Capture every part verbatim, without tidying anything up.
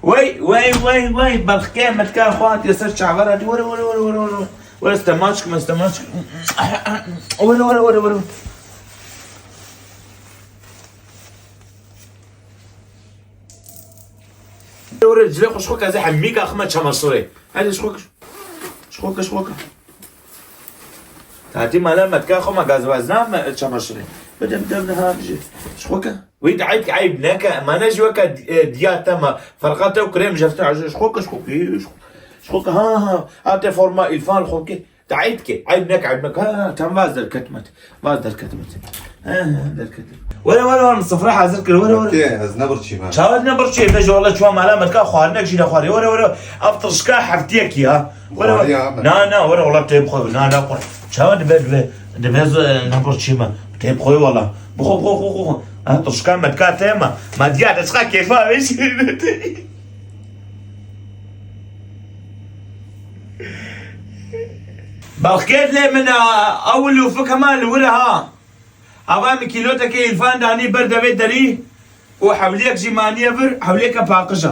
Wey, wey, wey, wey, belxkê me dika xwe hatiye ser çavera dî. Were, were, were, were, were. Were, stemaç kim, stemaç kim. Were, were, were, were. Were, cilê xwe ji xwe ke ez ê hemî ka xime çamaşirê. Hadi ji xwe ke. Ji xwe ke, ji xwe ke. Tatî mala me dika xwe me gazwazna me çamaşirê. Bide, bide, bide, ha, bije. Ji xwe ke. Wî de eyb, eyb neke. Mane ji weke di-, e, diya te me. Ferqa te û krêm jefte ji, ji xwe ke, ji xwe ke, ji xwe ke. Ha, ha. Ha te forma îlfan xwe ke. Te eyb ke. Eyb neke, eyb neke. Ha, ha, tam vaz derket me. Vaz derket me. Ha, ha, derket. Were, were, were, sifre hazir kir. Were, were. Te, ez ne birçî me. Çawa ne birçî? Te ji wala çuwa mala me dika xwarinek jî ne xwarî. Were, were. Ev tirşka heftiyekî ha. Were, were. Xwariya me. Na, na, were, wala têm xwe. Na, na, xwe. Çawa dibe, dibe, dibe z-, ne birçî me. Têm xwe wala. Bixwe, bixwe, bixwe, bixwe. Ha, tirşka me dika te me. Ma diya te çiqa kêfa vê şîrînê. Belxkêt lê min a, ewil û fik hema li wir e ha. Ava min kîlotekê îlfan danî ber devê derî û hewliyek jî maniye vir, hewliyeke paqij e.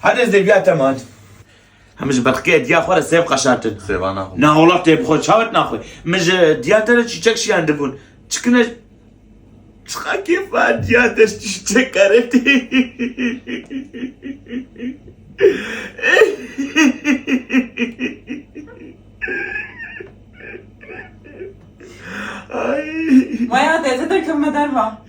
Hede zêviya te man. Hem ji belxkê diya xwe re sêv qeşatin. Sêvana xwe. Na wela tê bixwe, çawet naxwe. Min ji diya te re çîçek şiyandibûn. Çikine Çiqa kêfa diya te çîçek karetê. Ay. Maya teyze derkevme derva.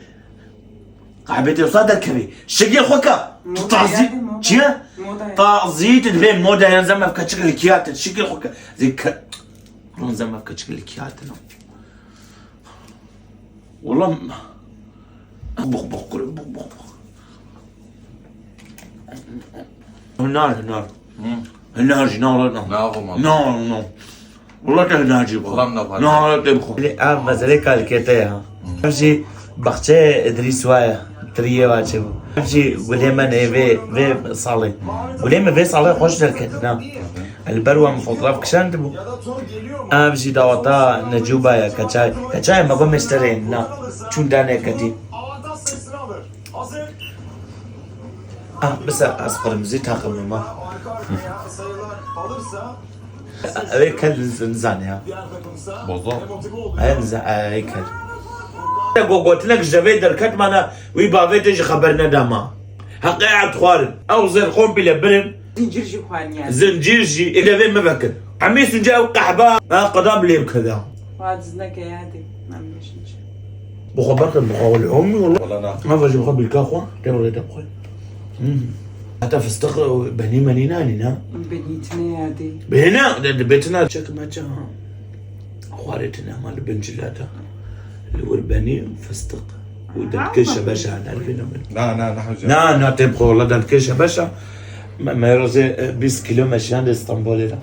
Qehbetê wisa derkevî. Şikê xwe ke. Moda Tazî-, yani, moda. Çi ye? Moda yani. Tazî tu dibê moda yan zem ev keçik li kiya te. Şikê xwe ke. Zî ke-, Lan zem ev keçik li kiya te no. Oğlum. Bok, bok, bok, bok, bok. Nar, nar. Hı. Nar, nar, nar. Ne yapalım? Nar, nar. Wala te hinarcî bixwe. Wala min nexwar. Na, wala te bixwe. Ev meselê kalkê te ya. Hı. Ev jî baxçeyê Idrîs wa ye. Tiriyê wa çêbû. Ev jî gulê me nê vê, vê salê. Gulê me vê salê xweş derketin ha. Hı hı. Li ber wan fotoğraf kişandibû. Ev jî daweta Necûba ye, keçay. Keçayê me got meşterê na. Çûn danê ketî. Ah, bisa ez qirmizî takımım ha. Ew ê kel niz-, nizane ya. Bozo. Ew niza-, ew ê kel. Go-, gotinek ji devê derket mana, wî bavê te jî xeber neda ma. Heqê erd xwarin. Ew zêr komple birin. Zincîr jî xwaniye. Zincîr jî. Ê devê me vekin. Hemî sunce ew qehba. Ha, qedam lê bikeve. Wa dizneke ya dê. Em bêjin çi? Bixwe berxin, bixwe wele. Omî wele. Wala na. Ma vajî bixwe bilka xwe. Te wele te bixwe. Hmm. Heta fistix, e, benî menî nanî ne? Benî tine ya dê. Bêhna, de, de bêtina çek me ça. Xwarê tine ma li bin cilata. Li wir benî fistix. Û dendikê şebeşa nervî ne min. Na, na, na, hocam. Na, na, tê bixwe, wala dendikê şebeşa. Me, me rojê, e, bîst kilo me şiyandê Stenbolê de.